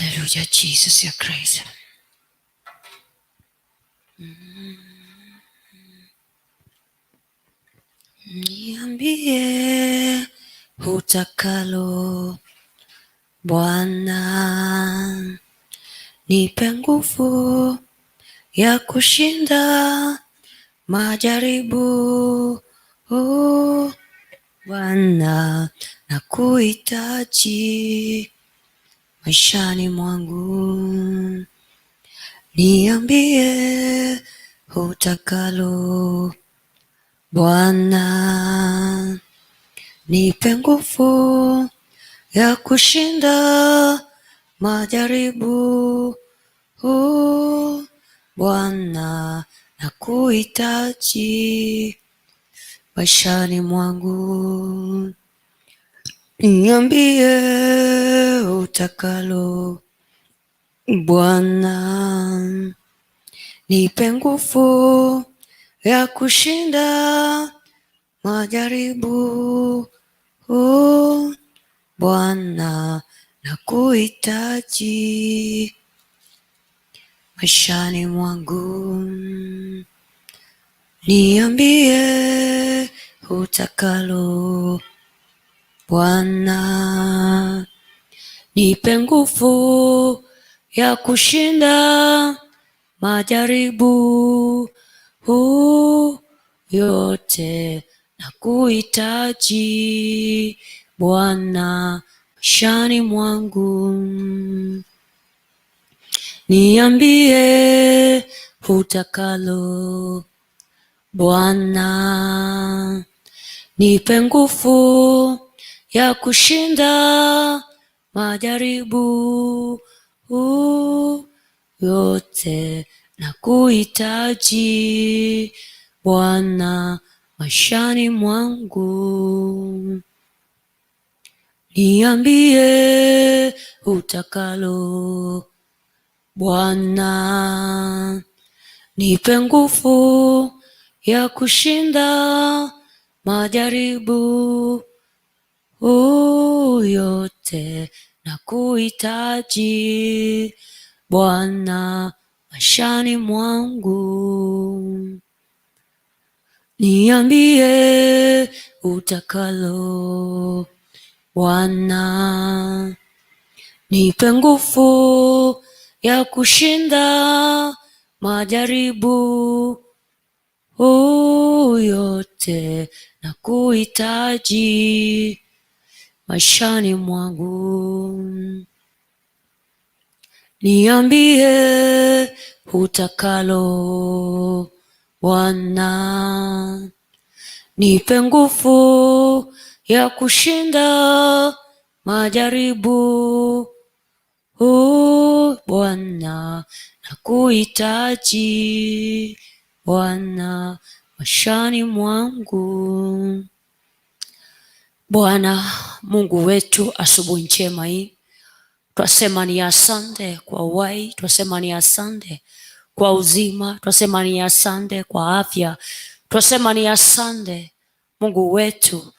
Hallelujah, Jesus, you're great. Niambie utakalo Bwana, nipe nguvu ya kushinda majaribu. Oh, Bwana, nakuhitaji maishani mwangu. Niambie utakalo Bwana, nipe nguvu ya kushinda majaribu. Oh, Bwana, nakuhitaji maishani mwangu. Niambie utakalo Bwana, nipe nguvu ya kushinda majaribu. Oh, Bwana, nakuhitaji maishani mwangu. Niambie utakalo Bwana, nipe nguvu ya kushinda majaribu huu yote, nakuhitaji Bwana maishani mwangu. Niambie utakalo Bwana, nipe nguvu ya kushinda majaribu yote, nakuhitaji Bwana maishani mwangu. Niambie utakalo Bwana, nipe nguvu ya kushinda majaribu yote, nakuhitaji Bwana maishani mwangu. Niambie utakalo Bwana, nipe nguvu ya kushinda majaribu yote, nakuhitaji maishani mwangu. Niambie utakalo Bwana, nipe nguvu ya kushinda majaribu. Bwana, nakuhitaji Bwana maishani mwangu. Bwana Mungu wetu, asubuhi njema hii twasema ni asante kwa uhai, twasema ni asante kwa uzima, twasema ni asante kwa afya, twasema ni asante Mungu wetu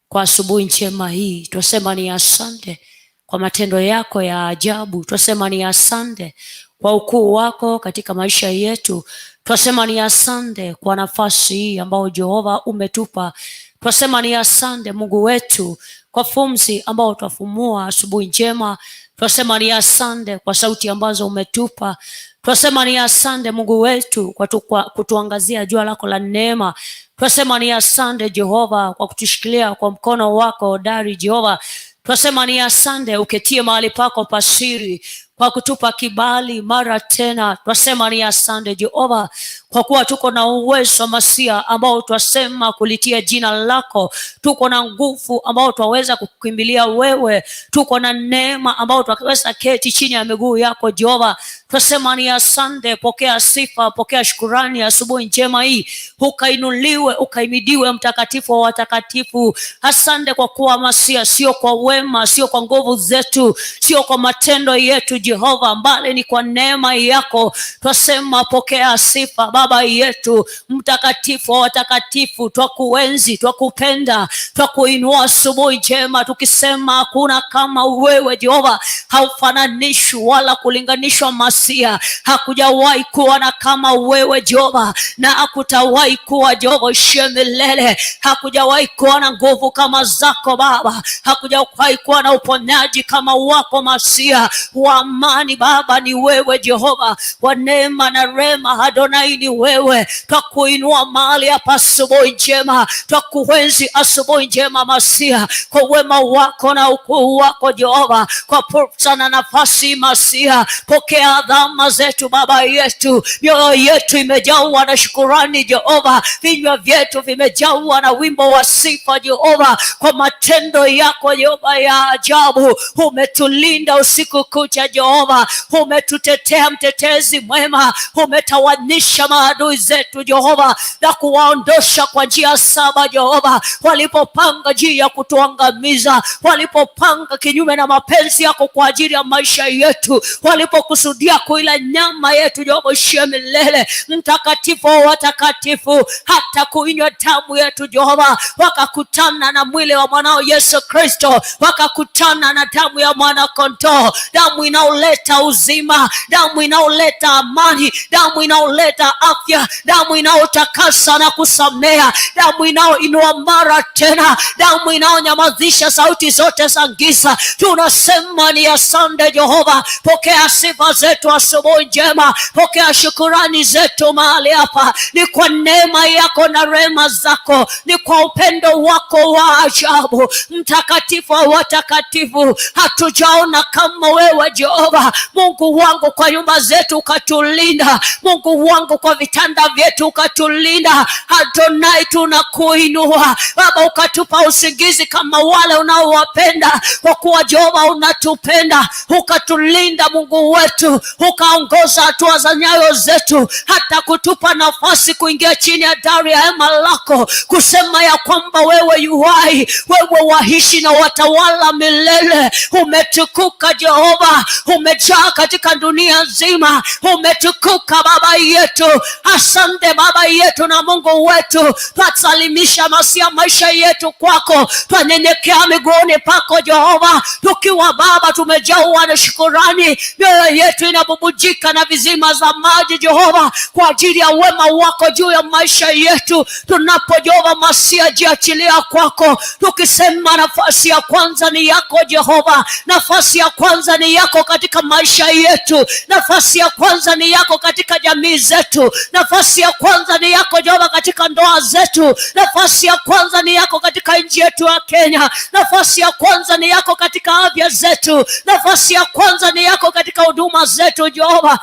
kwa asubuhi njema hii, twasema ni asante kwa matendo yako ya ajabu, twasema ni asante kwa ukuu wako katika maisha yetu, twasema ni asante kwa nafasi hii ambayo Jehova umetupa. Twasema ni asante Mungu wetu kwa pumzi ambao twafumua asubuhi njema. Twasema ni asante kwa sauti ambazo umetupa. Twasema ni asante Mungu wetu kwa kutuangazia jua lako la neema. Twasema ni asante Jehova kwa kutushikilia kwa mkono wako hodari Jehova. Twasema ni asante uketie mahali pako pasiri kwa kutupa kibali mara tena. Twasema ni asante Jehova kwa kuwa tuko na uwezo Masia ambao twasema kulitia jina lako. Tuko na nguvu ambao twaweza kukimbilia wewe. Tuko na neema ambao twaweza keti chini ya miguu yako Jehova. Twasema ni asante. Pokea sifa, pokea shukurani asubuhi njema hii, ukainuliwe ukaimidiwe, mtakatifu wa watakatifu. Asante kwa kuwa Masia, sio kwa wema, sio kwa nguvu zetu, sio kwa matendo yetu Jehova, mbali ni kwa neema yako. Twasema pokea sifa Baba yetu mtakatifu wa watakatifu, twakuenzi, twakupenda, twakuinua asubuhi njema, tukisema hakuna kama wewe Jehova, haufananishwi wala kulinganishwa Masia. Hakujawahi kuwa na kama wewe Jehova, na hakutawahi kuwa Jehova ishie milele. Hakujawahi kuwa na nguvu kama zako Baba, hakujawahi kuwa na uponyaji kama wako Masia. Wa amani Baba ni wewe Jehova, wa neema na rehema Adonai ni wewe. Twakuinua mahali hapa asubuhi njema, twakuenzi asubuhi njema Masia, kwa wema wako na ukuu wako Jehova, kwa fursa na nafasi Masia. Pokea dhama zetu Baba yetu, mioyo yetu imejawa na shukurani Jehova, vinywa vyetu vimejawa na wimbo wa sifa Jehova, kwa matendo yako Jehova ya ajabu. Umetulinda usiku kucha Jehova, umetutetea mtetezi mwema, umetawanisha maadui zetu Jehova na kuwaondosha kwa njia saba Jehova, walipopanga njia ya kutuangamiza, walipopanga kinyume na mapenzi yako kwa ajili ya maisha yetu, walipokusudia kuila nyama yetu Jehova ishie milele. Mtakatifu wa watakatifu, hata kuinywa damu yetu Jehova, wakakutana na mwili wa mwanao Yesu Kristo, wakakutana na damu ya mwana kondoo, damu inaoleta uzima, damu inaoleta amani, damu inaoleta afya, damu inaotakasa na kusamea, damu inaoinua mara tena, damu inaonyamazisha sauti zote za giza. Tunasema ni asante Jehova, pokea sifa zetu asubuhi njema, pokea shukurani zetu mahali hapa. Ni kwa neema yako na rehema zako, ni kwa upendo wako wa ajabu, mtakatifu wa watakatifu. Hatujaona kama wewe Jehova Mungu wangu, kwa nyumba zetu ukatulinda, Mungu wangu, kwa vitanda vyetu ukatulinda. Adonai, tunakuinua Baba, ukatupa usingizi kama wale unaowapenda, kwa kuwa Jehova unatupenda, ukatulinda Mungu wetu, ukaongoza hatua za nyayo zetu, hata kutupa nafasi kuingia chini ya dari ya hema lako, kusema ya kwamba wewe yuhai, wewe waishi na watawala milele. Umetukuka Jehova, umejaa katika dunia nzima, umetukuka Baba yetu. Asante Baba yetu na Mungu wetu, twasalimisha masia maisha yetu kwako, twanyenyekea miguuni pako Jehova, tukiwa Baba tumejawa na shukurani, mioyo yetu inabubujika na vizima za maji Jehova, kwa ajili ya wema wako juu ya maisha yetu. Tunapo Jehova Masia jiachilia kwako, tukisema nafasi ya kwanza ni yako Jehova, nafasi ya kwanza ni yako katika maisha yetu, nafasi ya kwanza ni yako katika jamii zetu, nafasi ya kwanza ni yako Jehova katika ndoa zetu, nafasi ya kwanza ni yako katika nchi yetu ya Kenya, nafasi ya kwanza ni yako katika afya zetu, nafasi ya kwanza ni yako katika huduma zetu Jehova.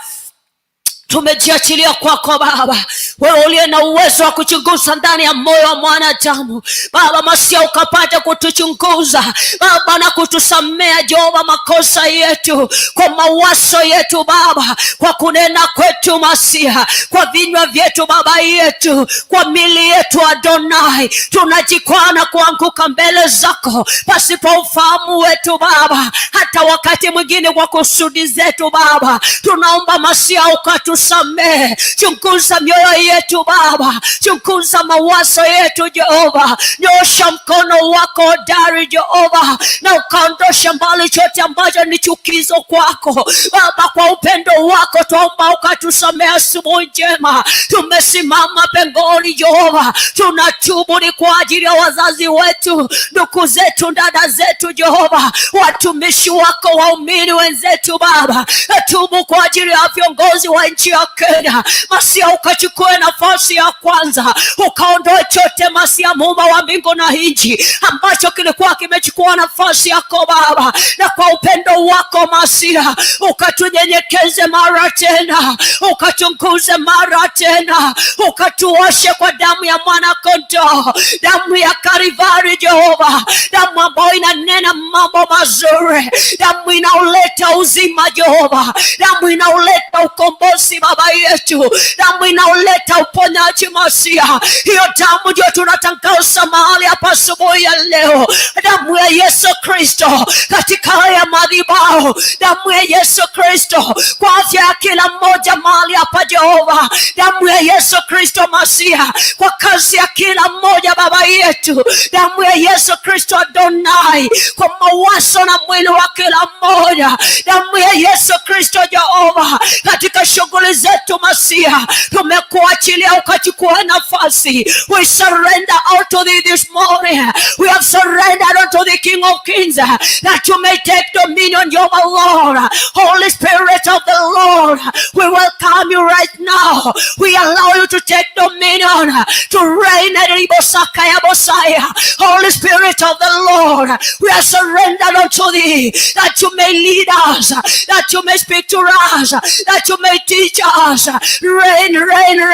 Tumejiachilia kwako Baba, wewe uliye na uwezo wa kuchunguza ndani ya moyo wa mwanadamu Baba Masia, ukapata kutuchunguza Baba na kutusamea Jehova makosa yetu, kwa mawazo yetu Baba, kwa kunena kwetu Masia, kwa vinywa vyetu Baba yetu, kwa mili yetu Adonai, tunajikwaa na kuanguka mbele zako pasipo ufahamu wetu Baba, hata wakati mwingine kwa kusudi zetu Baba. Tunaomba Masia ukatusamehe, chunguza mioyo yetu Baba, chunguza mawazo yetu Jehova, nyosha mkono wako hodari Jehova, na ukaondosha mbali chote ambacho ni chukizo kwako Baba. Kwa upendo wako twaomba ukatusamehe asubuhi njema. Tumesimama pengoni Jehova, tunatubu ni kwa ajili ya wazazi wetu, ndugu zetu, dada zetu Jehova, watumishi wako, waumini wenzetu Baba, natubu kwa ajili ya viongozi wa nchi ya Kenya. Masia ukachukue nafasi ya kwanza, ukaondoe chote Masia, muumba wa mbingu na nchi, ambacho kilikuwa kimechukua nafasi yako Baba, na kwa upendo wako Masia ukatunyenyekeze mara tena, ukachunguze mara tena, ukatuoshe kwa damu ya mwana kondoo, damu ya Kalivari, Jehova, damu ambayo inanena mambo mazuri, damu inaoleta uzima, Jehova, damu inaoleta ukombozi, Baba yetu, damu inaoleta uponyaji, Masia. Hiyo damu ndio tunatangaza mahali hapa asubuhi ya leo, damu ya Yesu Kristo katika haya madhabahu, damu ya Yesu Kristo kwa afya ya kila mmoja mahali hapa Jehova, damu ya Yesu Kristo Masia kwa kazi ya kila mmoja Baba yetu, damu ya Yesu Kristo Adonai kwa mawazo na mwili wa kila mmoja, damu ya Yesu Kristo Jehova katika shughuli zetu Masia, tumekuachilia ukachukua nafasi. We surrender out to thee this morning. We have surrendered unto the King of Kings that you may take dominion, Jehovah Lord. Holy Spirit of the Lord, we welcome you right now. We allow you to take dominion, to reign at Ribosakaya Bosaya. Holy Spirit of the Lord, we are surrendered unto thee that you may lead us, that you may speak to us, that you may teach us. Reign, reign, reign.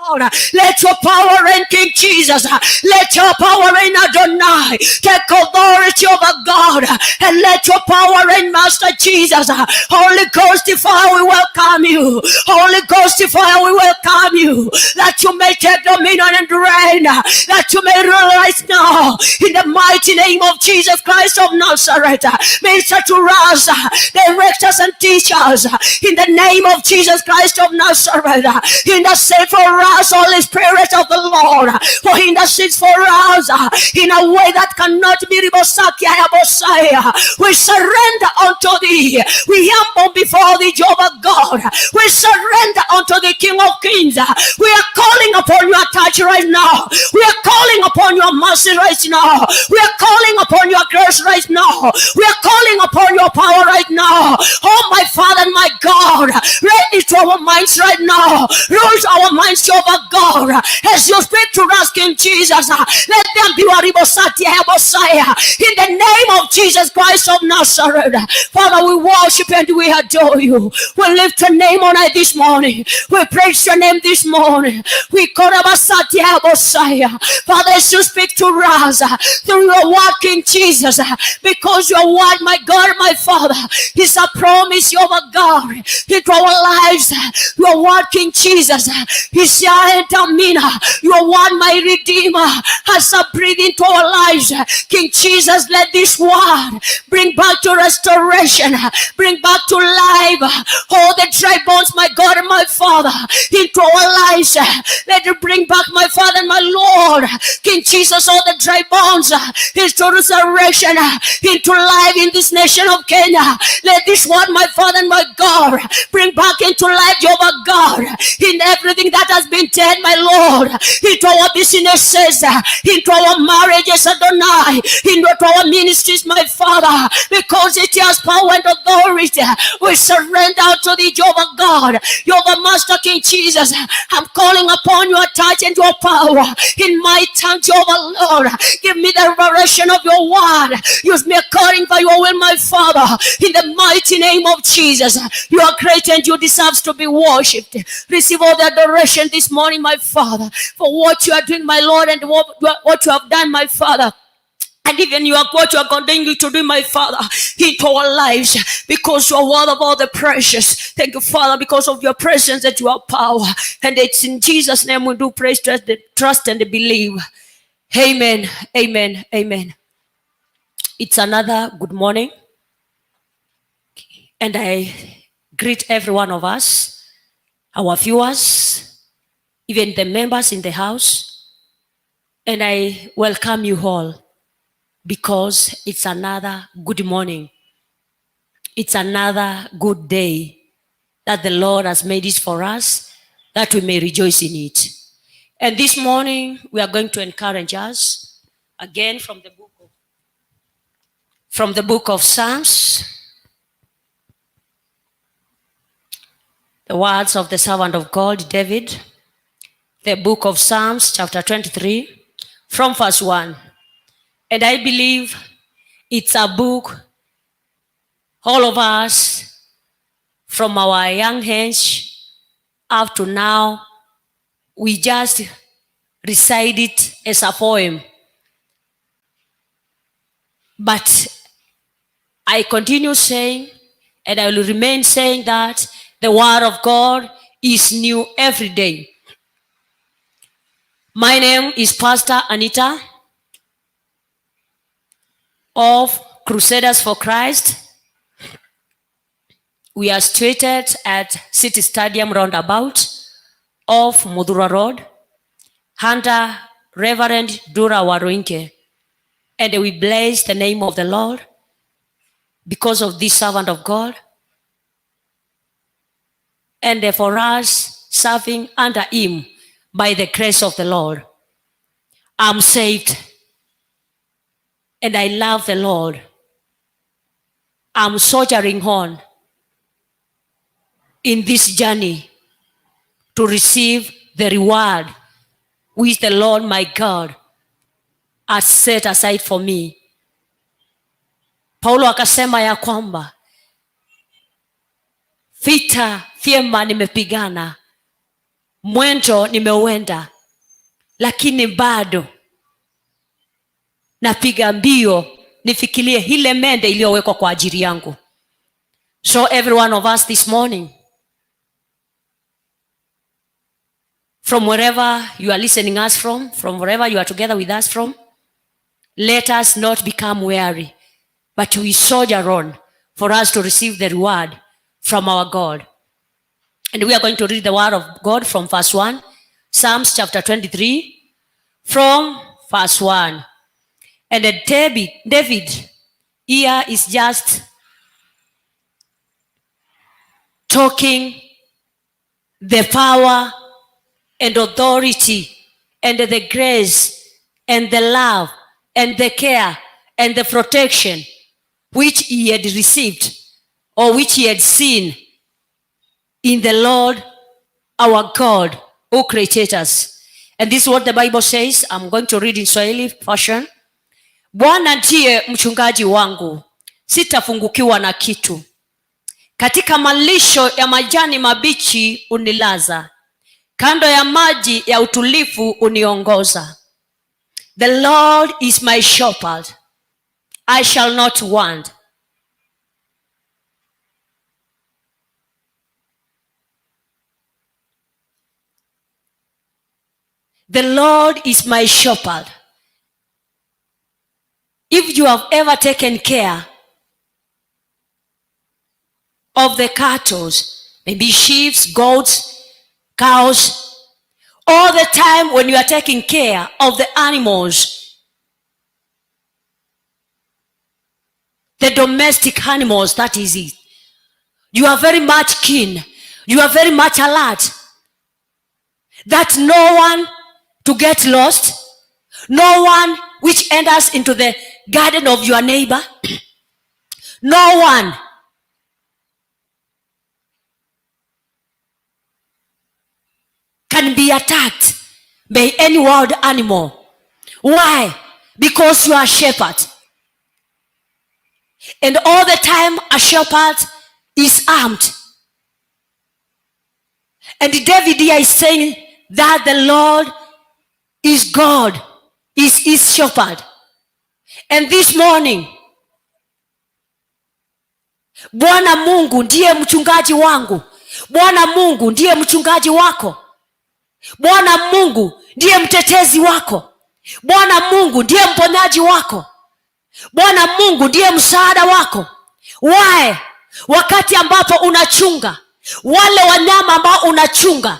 God. Let your power reign, King Jesus. Let your power reign, Adonai. Take authority over God and let your power reign, Master Jesus. Holy Ghost fire, we welcome you. Holy Ghost fire, we welcome you. That you may take dominion and reign. That you may rule right now. In the mighty name of Jesus Christ of Nazareth. Minister to us, direct us and teach us. In the name of Jesus Christ of Nazareth. Intercede for us, Holy Spirit of the Lord. For he intercedes for us in a way that cannot be Ribosaki. We surrender unto thee. We humble before thee, Jehovah God. We surrender unto the King of Kings. We are calling upon your touch right now. We are calling upon your mercy right now. We are calling upon your grace right now. We are calling upon your power right now. Oh, my Father and my God, reign into our minds right now. Rule our minds, Jehovah God. As you speak to us, King Jesus, let them be in the name of Jesus Christ of Nazareth. Father, we worship and we adore you. We lift your name on high this morning. We praise your name this morning. We call Father, as you speak to us through your word, King Jesus, because your word, my God, my Father, is a promise, Jehovah God, into our lives. Your word, King Jesus, is Amina. Your word, my Redeemer, has a breathe into our lives. King Jesus, let this word bring back to restoration, bring back to life all the dry bones, my God and my Father, into our lives. Let it bring back, my Father and my Lord, King Jesus, all the dry bones into resurrection, into life in this nation of Kenya. Let this word, my Father and my God, bring back into life, Jehovah God, in everything that has been dead, my Lord, into our businesses, into our marriages, Adonai, into our ministries, my Father, because it has power and authority. We surrender to thee, Jehovah God, Jehovah Master King Jesus. I'm calling upon your touch and your power in my tongue, Jehovah Lord. Give me the revelation of your word. Use me according by your will, my Father, in the mighty name of Jesus. You are great and you deserve to be worshipped. Receive all the adoration this morning, my Father, for what you are doing, my Lord, and what you have done, my Father. And even you are what you are continuing to do, my Father, into our lives, because you are one of all the precious. Thank you, Father, because of your presence that you are power. And it's in Jesus' name we do praise, trust and believe. Amen, amen, amen. It's another good morning. And I greet every one of us, our viewers, even the members in the house. And I welcome you all, because it's another good morning. It's another good day that the Lord has made it for us, that we may rejoice in it. And this morning, we are going to encourage us again from the book of Psalms, the words of the servant of God, David, the book of Psalms, chapter 23, from verse 1. And I believe it's a book all of us From our young age up to now, we just recite it as a poem. But I continue saying, and I will remain saying, that the word of God is new every day. My name is Pastor Anita of Crusaders for Christ. We are situated at City Stadium roundabout off Muthurwa Road under Reverend Dura Waruinge. And we bless the name of the Lord because of this servant of God, and for us serving under him by the grace of the Lord. I'm saved and I love the Lord. I'm soldiering on in this journey to receive the reward which the Lord my God has set aside for me. Paulo akasema ya kwamba vita vyema nimepigana, mwendo nimeuenda, lakini bado napiga mbio nifikirie ile mende iliyowekwa kwa ajili yangu. So every one of us this morning, from wherever you are listening us from wherever you are together with us from, let us not become weary, but we soldier on for us to receive the reward from our God. And we are going to read the word of God from verse 1, Psalms chapter 23, from verse 1. And David here is just talking the power and authority and the grace and the love and the care and the protection which he had received or which he had seen in the Lord our God who created us. And this is what the Bible says. I'm going to read in Swahili version. Bwana ndiye mchungaji wangu, sitapungukiwa na kitu. Katika malisho ya majani mabichi unilaza, kando ya maji ya utulivu uniongoza. The Lord is my shepherd, I shall not want. The Lord is my shepherd. If you have ever taken care of the cattle, maybe sheep, goats, cows, all the time when you are taking care of the animals, the domestic animals, that is it. You are very much keen. You are very much alert that no one to get lost, no one which enters into the garden of your neighbor, no one can be attacked by any wild animal. Why? Because you are a shepherd. And all the time a shepherd is armed. And David here is saying that the Lord is God, is his shepherd. And this morning, Bwana Mungu ndiye mchungaji wangu. Bwana Mungu ndiye mchungaji wako. Bwana Mungu ndiye mtetezi wako. Bwana Mungu ndiye mponyaji wako. Bwana Mungu ndiye msaada wako. Why? Wakati ambapo unachunga wale wanyama ambao unachunga,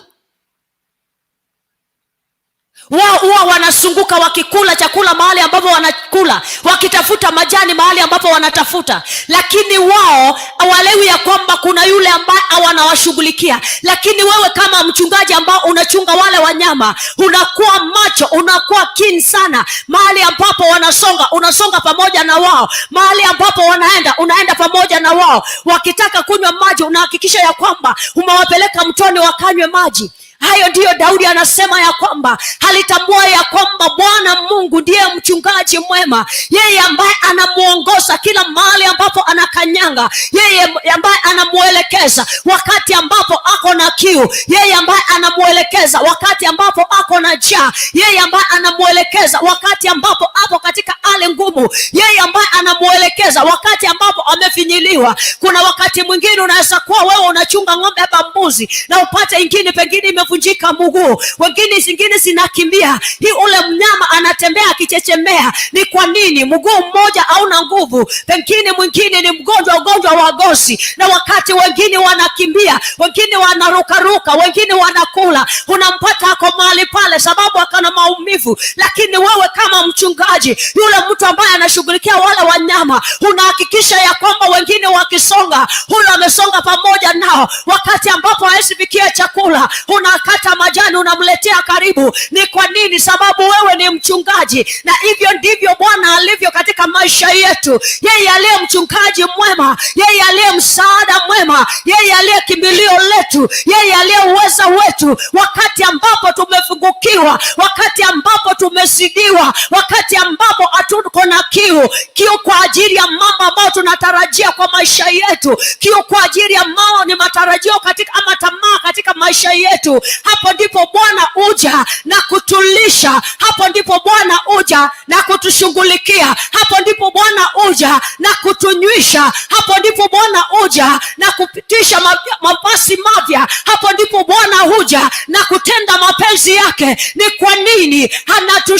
wao huwa wanazunguka wakikula chakula mahali ambapo wanakula, wakitafuta majani mahali ambapo wanatafuta, lakini wao hawaelewi ya kwamba kuna yule ambaye wanawashughulikia. Lakini wewe kama mchungaji ambao unachunga wale wanyama, unakuwa macho, unakuwa keen sana. Mahali ambapo wanasonga, unasonga pamoja na wao. Mahali ambapo wanaenda, unaenda pamoja na wao. Wakitaka kunywa maji, unahakikisha ya kwamba umewapeleka mtoni wakanywe maji. Hayo ndiyo Daudi anasema ya kwamba alitambua ya kwamba Bwana Mungu ndiye mchungaji mwema, yeye ambaye anamuongoza kila mahali ambapo anakanyanga, yeye ambaye anamuelekeza wakati ambapo ako na kiu, yeye ambaye anamuelekeza wakati ambapo ako na njaa, yeye ambaye anamuelekeza wakati ambapo ako katika hali ngumu, yeye ambaye anamuelekeza wakati ambapo amefinyiliwa. Kuna wakati mwingine unaweza kuwa wewe unachunga ng'ombe ama mbuzi na upate ingine pengine imevunjika mguu, wengine zingine zinakimbia, hii ule mnyama anatembea akichechemea. Ni kwa nini? Mguu mmoja hauna nguvu, pengine mwingine ni mgonjwa, ugonjwa wa ngozi, na wakati wengine wanakimbia, wengine wanarukaruka, wengine wanakula, unampata ako mahali pale sababu akana maumivu. Lakini wewe kama mchungaji, yule mtu ambaye anashughulikia wale wanyama, unahakikisha ya kwamba wengine wakisonga, huyo amesonga pamoja nao. Wakati ambapo hawezi fikia chakula, unakata majani, unamletea karibu. Ni kwa nini? Sababu wewe ni mchungaji, na hivyo ndivyo Bwana alivyo katika maisha yetu. Yeye aliye mchungaji mwema, yeye aliye msaada mwema, yeye aliye kimbilio letu, yeye aliye uweza wetu, wakati ambapo tumepungukiwa, wakati ambapo tumezidiwa, wakati ambapo hatuko na kiu, kiu kwa ajili ya mambo ambayo tunatarajia kwa maisha yetu, kiu kwa ajili ya mambo ni matarajio katika ama tamaa katika maisha yetu. Hapo ndipo Bwana uja na kutulisha, hapo ndipo Bwana uja na kutushughulikia, hapo ndipo Bwana uja na kutunywisha, hapo ndipo Bwana uja na kupitisha mapasi mapya, hapo ndipo Bwana huja na kutenda mapenzi yake. Ni kwa nini?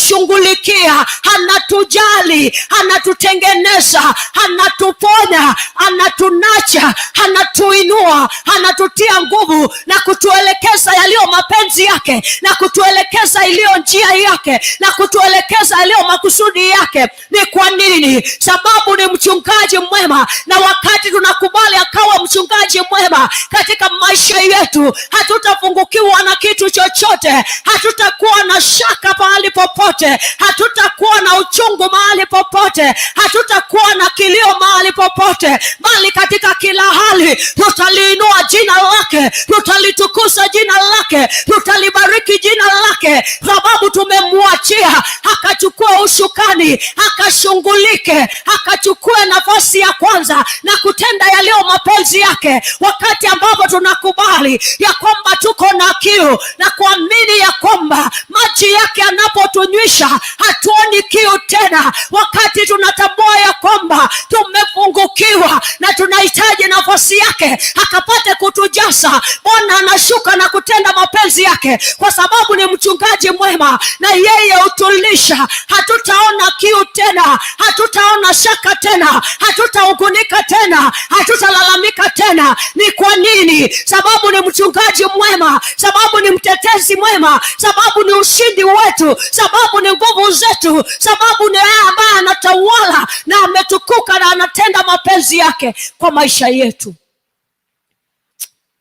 Anatushughulikia, anatujali, anatutengeneza, anatuponya, anatunacha, anatuinua, anatutia nguvu na kutuelekeza yaliyo mapenzi yake na kutuelekeza iliyo njia yake na kutuelekeza yaliyo makusudi yake. Ni kwa nini? Sababu ni mchungaji mwema, na wakati tunakubali akawa mchungaji mwema katika maisha yetu, hatutapungukiwa na kitu chochote, hatutakuwa na shaka pahali popote, hatutakuwa na uchungu mahali popote, hatutakuwa na kilio mahali popote, bali katika kila hali tutaliinua jina lake, tutalitukuza jina lake, tutalibariki jina lake, sababu tumemwachia akachukua usukani, akashughulike, akachukue nafasi ya kwanza na kutenda yaliyo mapenzi yake. Wakati ambapo tunakubali ya kwamba tuko na kiu na kuamini ya kwamba maji yake anapotunywisha hatuoni kiu tena, wakati tunatambua ya kwamba tumepungukiwa na tunahitaji nafasi yake akapate kutujaza, Bwana anashuka na kutenda mapenzi yake, kwa sababu ni mchungaji mwema na yeye hutulisha. Hatutaona kiu tena, hatutaona shaka tena, hatutahuzunika tena, hatutalalamika tena. Ni kwa nini? Sababu ni mchungaji mwema, sababu ni mtetezi mwema, sababu ni ushindi wetu, sababu ni nguvu zetu, sababu ni yeye ambaye anatawala na ametukuka na anatenda mapenzi yake kwa maisha yetu.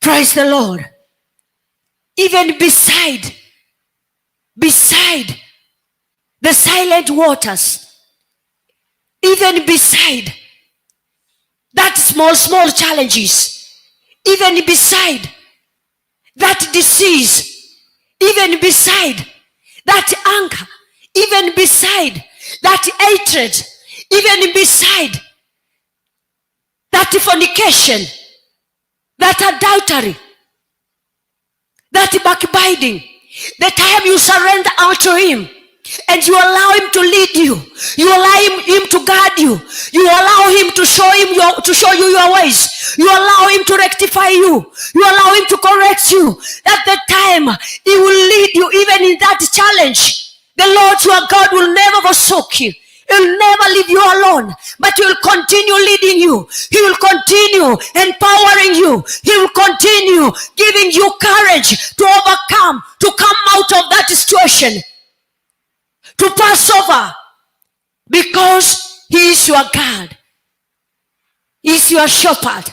Praise the Lord. Even beside the silent waters, even beside that small, small challenges, even beside that disease, even beside that anger, even beside that hatred, even beside that fornication, that adultery, that backbiting, the time you surrender unto Him and you allow Him to lead you, you allow Him to guide you, you allow Him to show you your ways, you allow Him to rectify you, you allow Him to correct you. At the time, He will lead you even in that challenge. The Lord your God will never forsake you. He'll never leave you alone, but He will continue leading you. He will continue empowering you. He will continue giving you courage to overcome, to come out of that situation, to pass over, because He is your God. He is your shepherd.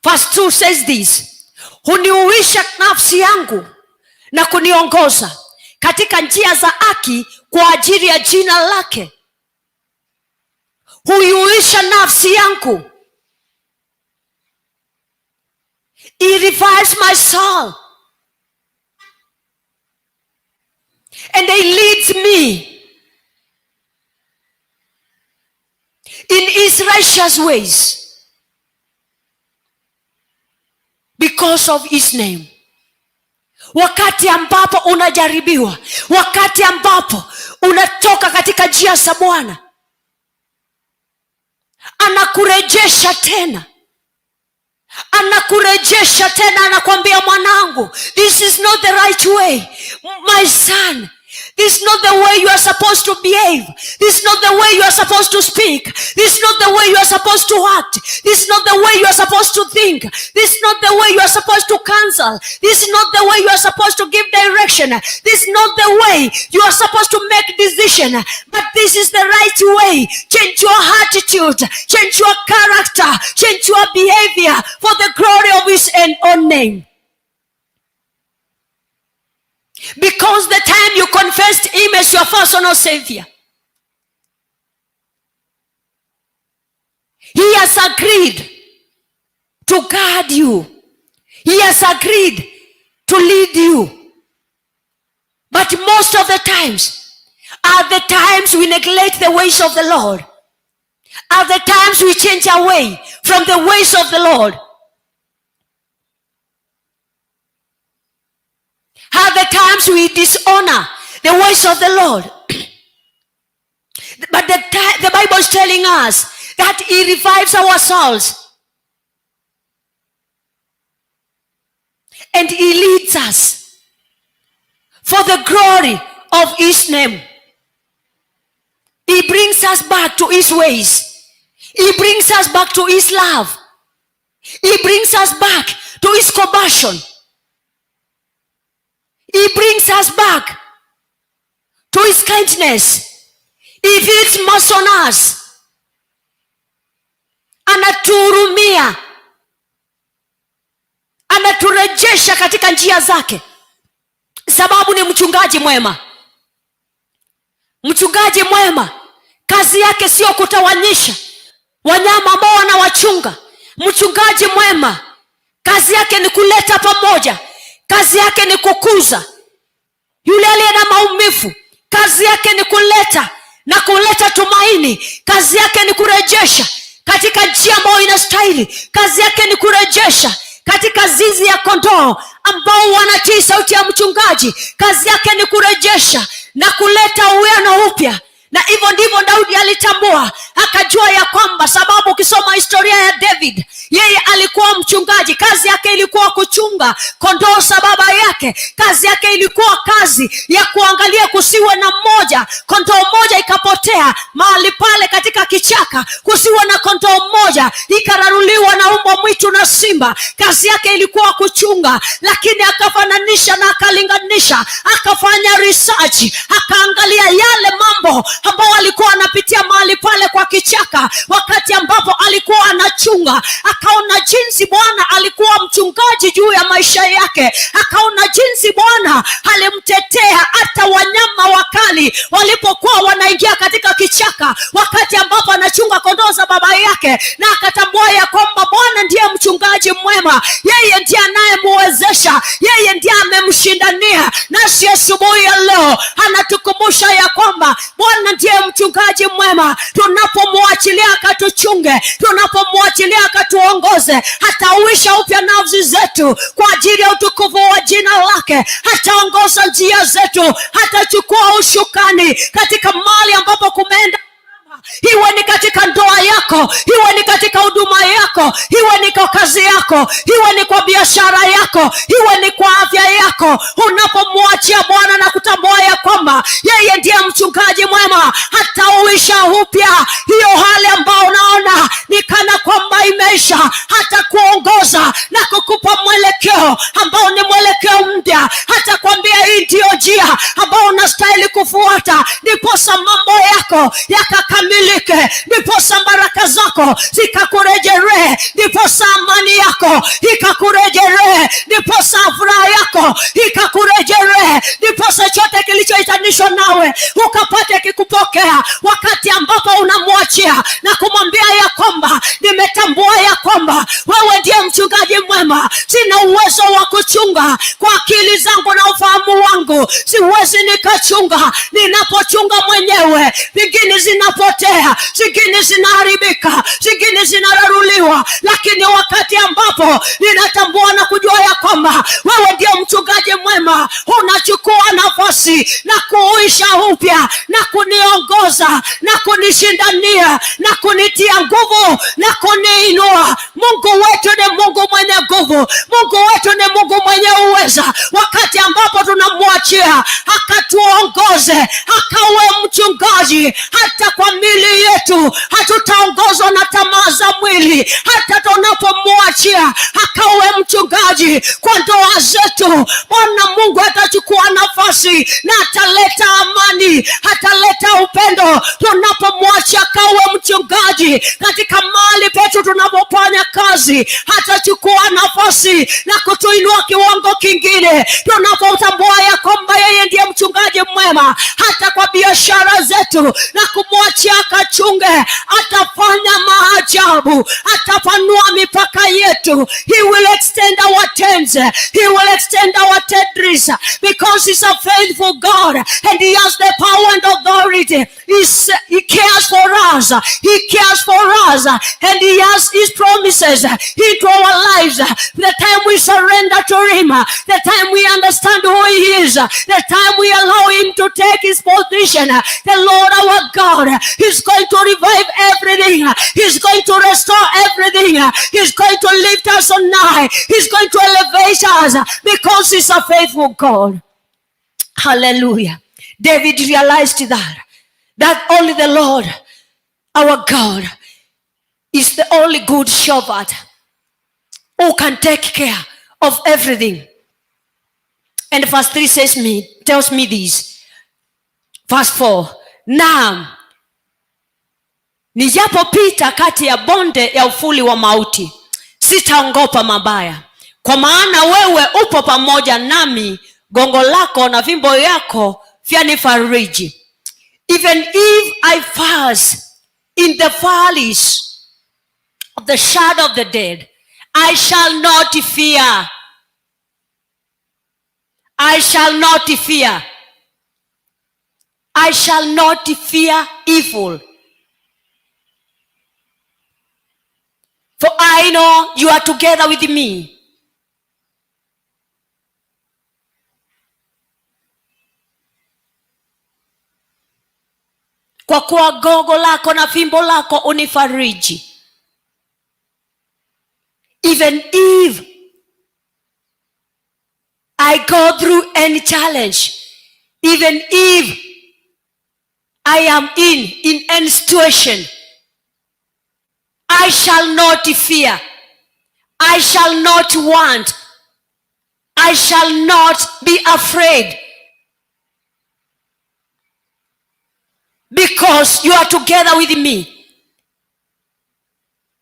Verse 2 says this: "Huniuisha nafsi yangu na kuniongoza katika njia za haki kwa ajili ya jina lake." Huiuisha nafsi yangu. He revives my soul. And he leads me in his righteous ways because of his name. Wakati ambapo unajaribiwa, wakati ambapo unatoka katika njia za Bwana, anakurejesha tena. Anakurejesha tena, anakuambia mwanangu, this is not the right way, my son. This is not the way you are supposed to behave. This is not the way you are supposed to speak. This is not the way you are supposed to act. This is not the way you are supposed to think. This is not the way you are supposed to counsel. This is not the way you are supposed to give direction. This is not the way you are supposed to make decision. But this is the right way. Change your attitude. Change your character. Change your behavior for the glory of his own name. Because the time you confessed him as your personal savior, he has agreed to guard you. He has agreed to lead you. But most of the times are the times we neglect the ways of the Lord. Are the times we change our way from the ways of the Lord. Are the times we dishonor the ways of the Lord. But the Bible is telling us that he revives our souls. And he leads us for the glory of his name. He brings us back to his ways. He brings us back to his love. He brings us back to his compassion. He brings us back to his kindness. He feels mercy on us. Anatuhurumia, anaturejesha katika njia zake, sababu ni mchungaji mwema. Mchungaji mwema kazi yake sio kutawanyisha wanyama ambao wanawachunga. Mchungaji mwema kazi yake ni kuleta pamoja, kazi yake ni kukuza yule aliye na maumivu, kazi yake ni kuleta na kuleta tumaini, kazi yake ni kurejesha katika njia ambayo inastahili, kazi yake ni kurejesha katika zizi ya kondoo ambao wanatii sauti ya mchungaji, kazi yake ni kurejesha na kuleta uwiano upya. Na hivyo ndivyo Daudi alitambua, akajua ya kwamba, sababu ukisoma historia ya David, yeye alikuwa mchungaji, kazi yake ilikuwa kuchunga kondoo za baba yake. Kazi yake ilikuwa kazi ya kuangalia kusiwe na mmoja, kondoo mmoja ikapotea mahali pale katika kichaka, kusiwe na kondoo mmoja ikararuliwa na mbwa mwitu na simba. Kazi yake ilikuwa kuchunga, lakini akafananisha na akalinganisha, akafanya research, akaangalia yale mambo ambao alikuwa anapitia mahali pale kwa kichaka, wakati ambapo alikuwa anachunga, akaona jinsi Bwana alikuwa mchungaji juu ya maisha yake, akaona jinsi Bwana alimtetea hata wanyama wakali walipokuwa wanaingia katika kichaka, wakati ambapo anachunga kondoo za baba yake, na akatambua ya kwamba Bwana ndiye mchungaji mwema, yeye ndiye anayemuwezesha, yeye ndiye amemshindania. Nasi asubuhi ya leo anatukumbusha ya kwamba Bwana ndiye mchungaji mwema. Tunapomwachilia akatuchunge, tunapomwachilia akatuongoze, hatauisha upya nafsi zetu kwa ajili ya utukufu wa jina lake, hataongoza njia zetu, hatachukua ushukani katika mali ambapo kumeenda. Iwe ni katika ndoa yako, iwe ni katika huduma yako, iwe ni kwa kazi yako, iwe ni kwa biashara yako, iwe ni kwa afya yako, unapomwachia Bwana na kutambua ya kwamba yeye ndiye mchungaji mwema, hatauisha upya hiyo hali ambayo unaona ni kana kwamba imeisha, hatakuongoza na kukupa mwelekeo ambao ni mwelekeo mpya, hatakwambia hii ndiyo njia ambayo unastahili kufuata, ndiposa mambo yako yakakamilike, ndiposa baraka zako zikakurejelee, ndiposa amani yako ikakurejelee, ndiposa furaha yako ikakurejelee, ndiposa chote kilichoitanishwa nawe ukapate kikupokea, wakati ambapo unamwachia na kumwambia ya kwamba nimetambua ya kwamba kwamba wewe ndiye mchungaji mwema. Sina uwezo wa kuchunga kwa akili zangu na ufahamu wangu, siwezi nikachunga. Ninapochunga mwenyewe, vingine zinapotea, zingine zinaharibika, zingine zinararuliwa, lakini wakati ambapo ninatambua na kujua ya kwamba wewe ndiye mchungaji mwema, unachukua nafasi na kuuisha upya na kuniongoza na kunishindania na kunitia nguvu na kuniinua. Mungu wetu ni Mungu mwenye nguvu, Mungu wetu ni Mungu mwenye uweza. Wakati ambapo tunamwachia akatuongoze, akawe mchungaji hata kwa mili yetu, hatutaongozwa na tamaa za mwili. Hata tunapomwachia akawe mchungaji kwa ndoa zetu, Bwana Mungu atachukua nafasi na ataleta amani, ataleta upendo. Tunapomwachia akawe mchungaji katika mahali petu tunapofanya kazi, atachukua nafasi na kutuinua kiwango kingine. Tunapotambua ya kwamba yeye ndiye mchungaji mwema hata kwa biashara zetu, na kumwachia akachunge, atafanya maajabu, atapanua mipaka yetu. He will extend our tents, he will extend our territories, because he's a faithful God and he has the power and authority. He cares for us, he cares for us, and he has his promises into our lives. The time we surrender to him, the time we understand who he is, the time we allow him to take his position, the Lord our God is going to revive everything. He's going to restore everything. He's going to lift us on high. He's going to elevate us because he's a faithful God. Hallelujah. David realized that only the Lord our God is the only good shepherd who can take care of everything. And verse 3 tells me this. Verse 4, naam, nijapopita kati ya bonde ya uvuli wa mauti, sitaogopa mabaya, kwa maana wewe upo pamoja nami, gongo lako na fimbo yako vyanifariji. Even if I pass in the valleys of the shadow of the dead, I shall not fear. I shall not fear. I shall not fear evil. For I know you are together with me. Kwa kuwa gogo lako na fimbo lako unifariji. Even if I go through any challenge, even if I am in any situation, I shall not fear. I shall not want. I shall not be afraid. Because you are together with me.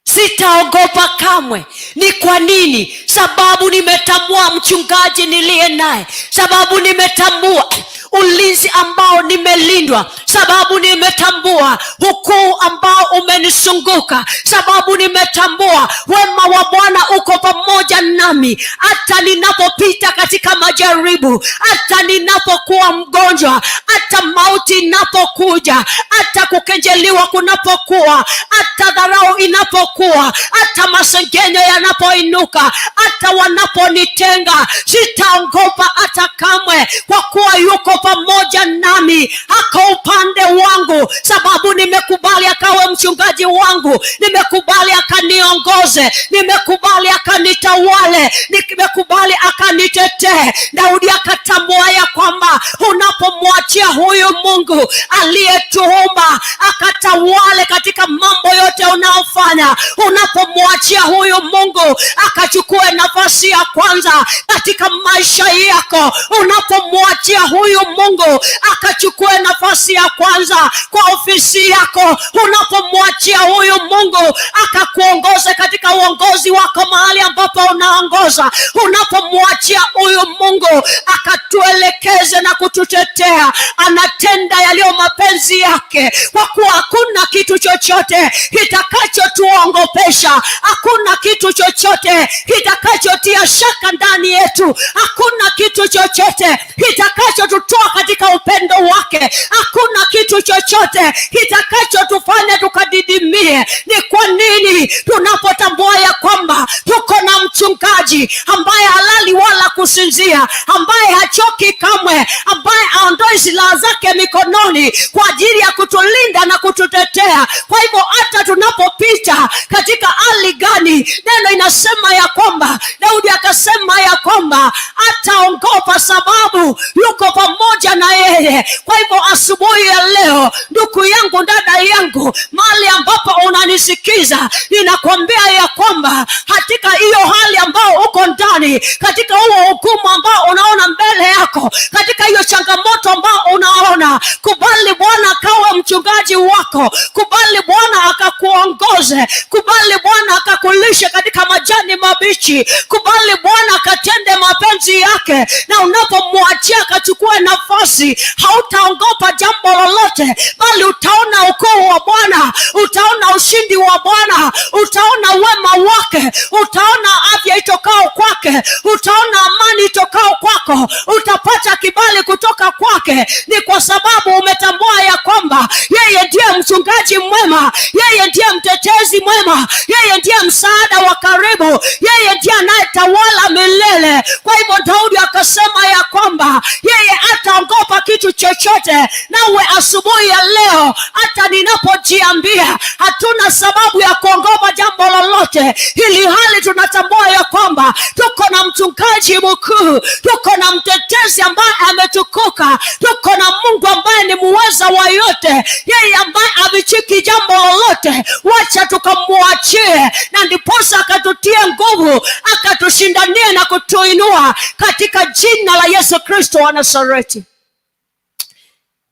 Sitaogopa kamwe. Ni kwa nini? Sababu nimetambua mchungaji niliye naye. Sababu nimetambua ulinzi ambao nimelindwa. Sababu nimetambua ukuu ambao umenizunguka. Sababu nimetambua wema wa Bwana uko pamoja nami. Hata ninapopita katika majaribu, hata ninapokuwa mgonjwa, hata mauti inapokuja, hata kukenjeliwa kunapokuwa, hata dharau inapokuwa, hata masengenyo yanapoinuka, hata wanaponitenga, sitaogopa hata kamwe, kwa kuwa yuko pamoja nami, ako upande wangu. Sababu nimekubali akawe mchungaji wangu, nimekubali akaniongoze, nimekubali akanitawale, nimekubali akanitetee. Daudi akatambua ya kwamba unapomwachia huyu Mungu aliyetuumba akatawale katika mambo yote unaofanya, unapomwachia huyu Mungu akachukue nafasi ya kwanza katika maisha yako, unapomwachia huyu Mungu akachukue nafasi ya kwanza kwa ofisi yako, unapomwachia huyu Mungu akakuongoze katika uongozi wako mahali ambapo unaongoza, unapomwachia huyu Mungu akatuelekeze na kututetea, anatenda yaliyo mapenzi yake, kwa kuwa hakuna kitu chochote kitakachotuongopesha, hakuna kitu chochote kitakachotia shaka ndani yetu, hakuna kitu chochote kitakachotutoa katika upendo wake, hakuna kitu chochote kitakachotufanya tukadidimie. Ni kwa nini tunapotambua ya kwamba tuko na mchungaji ambaye halali wala kusinzia, ambaye hachoki kamwe, ambaye aondoi silaha zake mikononi kwa ajili ya kutulinda na kututetea. Kwa hivyo hata tunapopita katika hali gani, neno inasema ya kwamba Daudi akasema ya kwamba ataongopa sababu yuko pamoja na yeye. Kwa hivyo asubuhi ya leo, ndugu yangu, dada yangu, mahali ambapo unanisikiza, ninakwambia ya kwamba katika hiyo hali ambao uko ndani, katika huo hukumu ambao unaona mbele yako, katika hiyo changamoto ambao unaona, kubali Bwana akawe mchungaji wako, kubali Bwana akakuongoze, kubali Bwana akakulishe katika majani mabichi, kubali Bwana akatende mapenzi yake, na unapomwachia akachukue nafasi, hautaogopa jambo lolote, bali utaona ukuu wa Bwana, utaona ushindi wa Bwana, utaona wema wake, utaona afya itokao kwake, utaona amani itokao kwako, utapata kibali kutoka kwake. Ni kwa sababu umetambua ya kwamba yeye ndiye mchungaji mwema, yeye ndiye mtetezi mwema, yeye ndiye msaada wa karibu, yeye ndiye anayetawala milele. Kwa hivyo Daudi akasema ya kwamba yeye hataogopa kitu chochote. Nawe asubuhi ya leo, hata ninapojiambia hatuna sababu ya kuogopa jambo lolote, ili hali tunatambua ya kwamba tuko na mchungaji mkuu, tuko na mtetezi ambaye ametukuka, tuko na Mungu ambaye ni muweza wa yote, yeye ambaye havichiki jambo lolote. Wacha tukamwachie, na ndiposa akatutie nguvu, akatushindanie na kutuinua katika jina la Yesu Kristo wa Nazareti.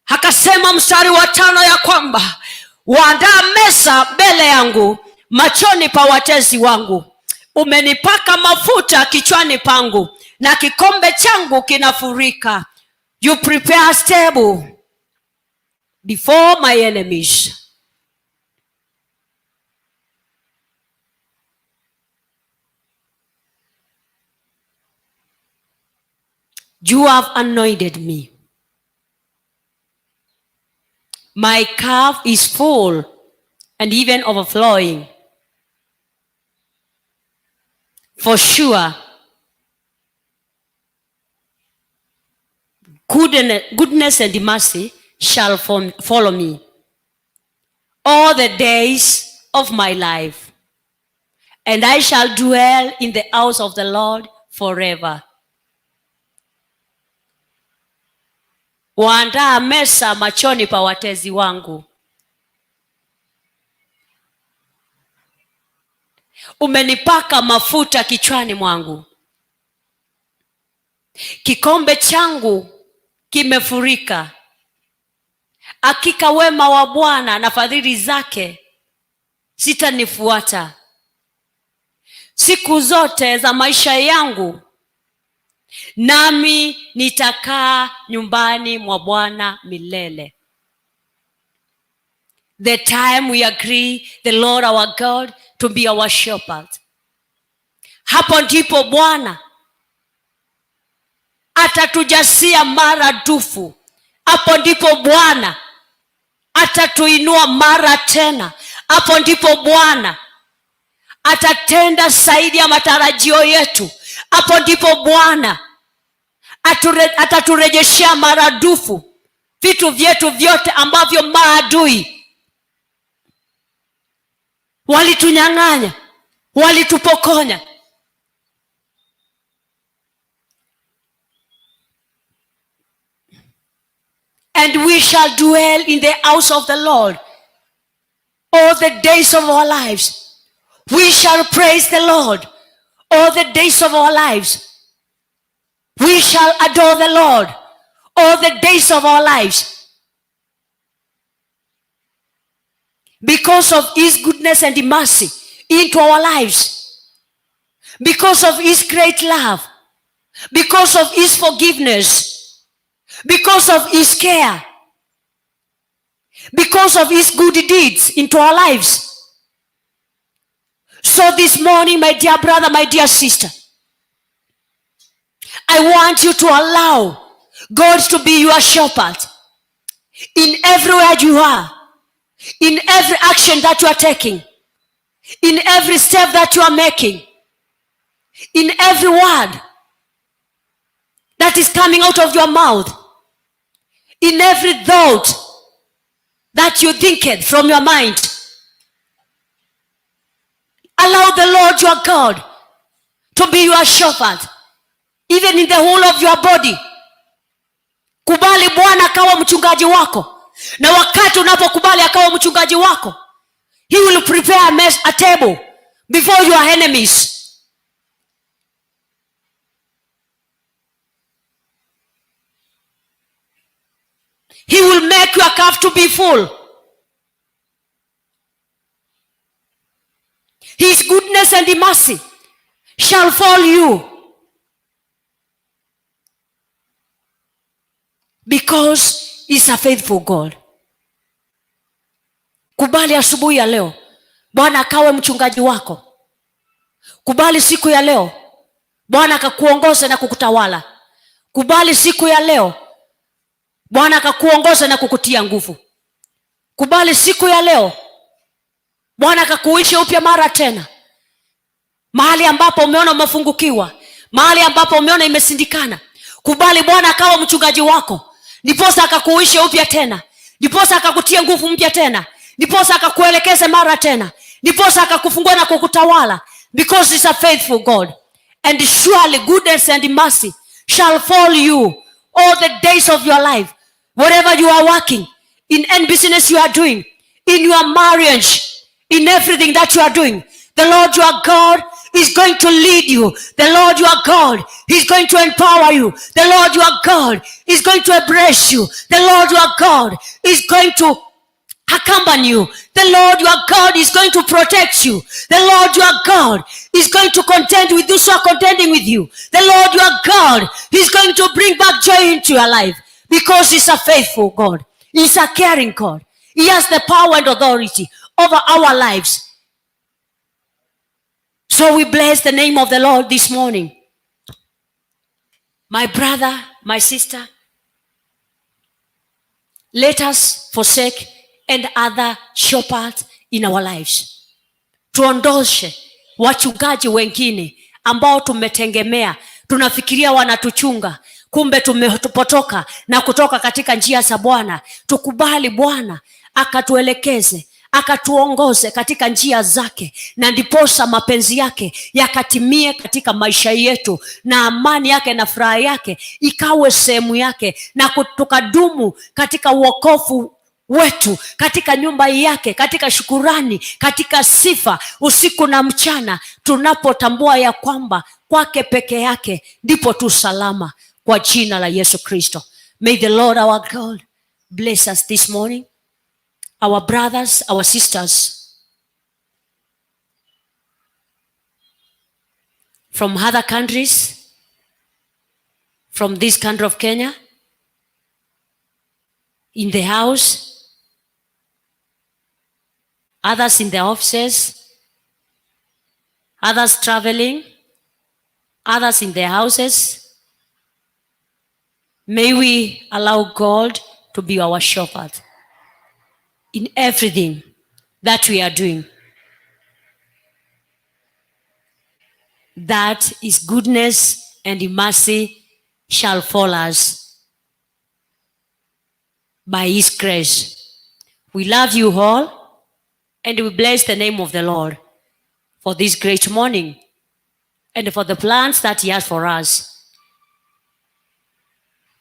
Akasema mstari wa 5 ya kwamba waandaa meza mbele yangu machoni pa watezi wangu, umenipaka mafuta kichwani pangu, na kikombe changu kinafurika. You prepare a table before my enemies. You have anointed me. My cup is full and even overflowing. For sure, goodness and mercy shall follow me all the days of my life, and I shall dwell in the house of the Lord forever. Waandaa meza machoni pa watezi wangu, umenipaka mafuta kichwani mwangu, kikombe changu kimefurika. Hakika wema wa Bwana na fadhili zake sitanifuata siku zote za maisha yangu, nami nitakaa nyumbani mwa Bwana milele. The time we agree the Lord our God to be our shepherd, hapo ndipo Bwana atatujasia maradufu. Hapo ndipo Bwana atatuinua mara tena. Hapo ndipo Bwana atatenda zaidi ya matarajio yetu. Hapo ndipo Bwana ataturejeshea maradufu vitu vyetu vyote ambavyo maadui walitunyang'anya, walitupokonya. And we shall dwell in the house of the Lord all the days of our lives. We shall praise the Lord all the days of our lives. We shall adore the Lord all the days of our lives because of his goodness and mercy into our lives, because of his great love, because of his forgiveness, because of his care, because of his good deeds into our lives. So this morning, my dear brother, my dear sister, I want you to allow God to be your shepherd in everywhere you are, in every action that you are taking, in every step that you are making, in every word that is coming out of your mouth, in every thought that you think from your mind. Allow the Lord your God to be your shepherd, even in the whole of your body. Kubali Bwana akawa mchungaji wako, na wakati unapokubali akawa mchungaji wako, he will prepare a table before your enemies. He will make your cup to be full. His goodness and mercy shall follow you, because he's a faithful God. Kubali asubuhi ya leo Bwana akawe mchungaji wako. Kubali siku ya leo Bwana akakuongoze na kukutawala. Kubali siku ya leo Bwana akakuongoze na kukutia nguvu. Kubali siku ya leo Bwana akakuisha upya mara tena. Mahali ambapo umeona umefungukiwa, mahali ambapo umeona imesindikana, kubali Bwana akawa mchungaji wako, ndiposa akakuisha upya tena, ndiposa akakutia nguvu mpya tena, ndiposa akakuelekeze mara tena, ndiposa akakufungua na kukutawala, because he's a faithful God. And surely goodness and mercy shall follow you all the days of your life. Wherever you are working, in any business you are doing, in your marriage, in everything that you are doing, the Lord your God is going to lead you. The Lord your God is going to empower you. The Lord your God is going to embrace you. The Lord your God is going to accompany you. The Lord your God is going to protect you. The Lord your God is going to contend with those who are contending with you. The Lord your God is going to bring back joy into your life, because he's a faithful God. He's a caring God. He has the power and authority over our lives. So we bless the name of the Lord this morning. My brother, my sister, let us forsake and other shepherds in our lives. Tuondoshe wachungaji wengine ambao tumetegemea, tunafikiria wanatuchunga, kumbe tumepotoka na kutoka katika njia za Bwana. Tukubali Bwana akatuelekeze, akatuongoze katika njia zake, na ndiposa mapenzi yake yakatimie katika maisha yetu, na amani yake na furaha yake ikawe sehemu yake, na tukadumu katika wokovu wetu, katika nyumba yake, katika shukurani, katika sifa, usiku na mchana, tunapotambua ya kwamba kwake peke yake ndipo tu salama, kwa jina la Yesu Kristo. May the Lord our God bless us this morning, our brothers, our sisters from other countries, from this country of Kenya, in the house, others in the offices, others traveling, others in their houses. May we allow God to be our shepherd in everything that we are doing. That his goodness and mercy shall follow us by his grace. We love you all, and we bless the name of the Lord for this great morning and for the plans that he has for us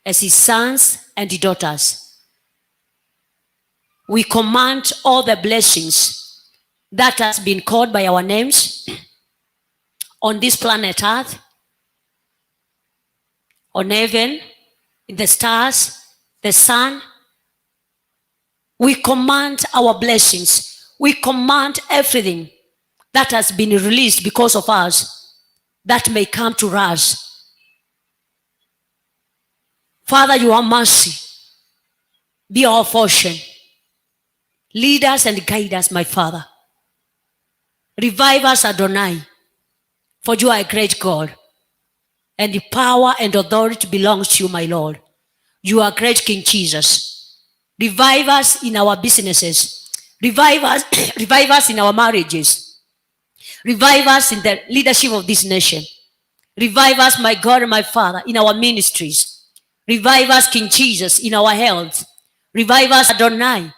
as his sons and daughters. We command all the blessings that has been called by our names on this planet Earth, on heaven, in the stars, the sun. We command our blessings. We command everything that has been released because of us that may come to us. Father, your mercy be our portion. Lead us and guide us, my Father. Revive us, Adonai, for you are a great God, and the power and authority belongs to you, my Lord. You are great King Jesus. Revive us in our businesses. Revive us, revive us in our marriages. Revive us in the leadership of this nation. Revive us, my God and my Father, in our ministries. Revive us, King Jesus, in our health. Revive us, Adonai,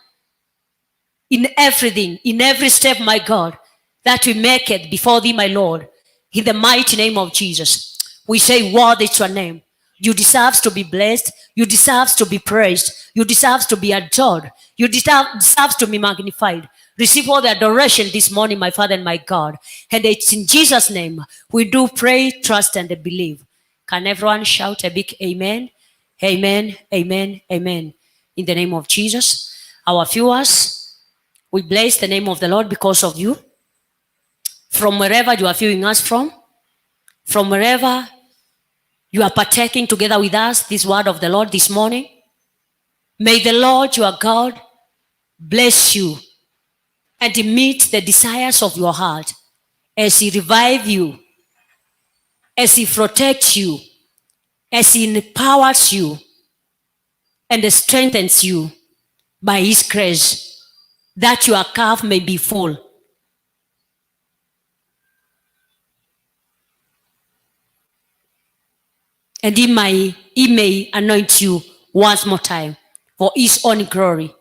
in everything, in every step, my God, that we make it before thee, my Lord. In the mighty name of Jesus, we say, worthy is your name. You deserve to be blessed. You deserve to be praised. You deserve to be adored. You deserve to be magnified. Receive all the adoration this morning, my Father and my God. And it's in Jesus' name we do pray, trust, and believe. Can everyone shout a big amen? Amen, amen, amen. In the name of Jesus. Our viewers, we bless the name of the Lord because of you. From wherever you are viewing us from wherever you are partaking together with us this word of the Lord this morning, may the Lord your God bless you and meet the desires of your heart as he revives you, as he protects you, as he empowers you and strengthens you by his grace, that your cup may be full. And he may anoint you once more time for his own glory.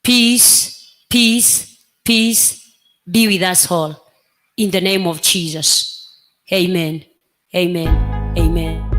Peace, peace, peace be with us all. In the name of Jesus. Amen, amen, amen.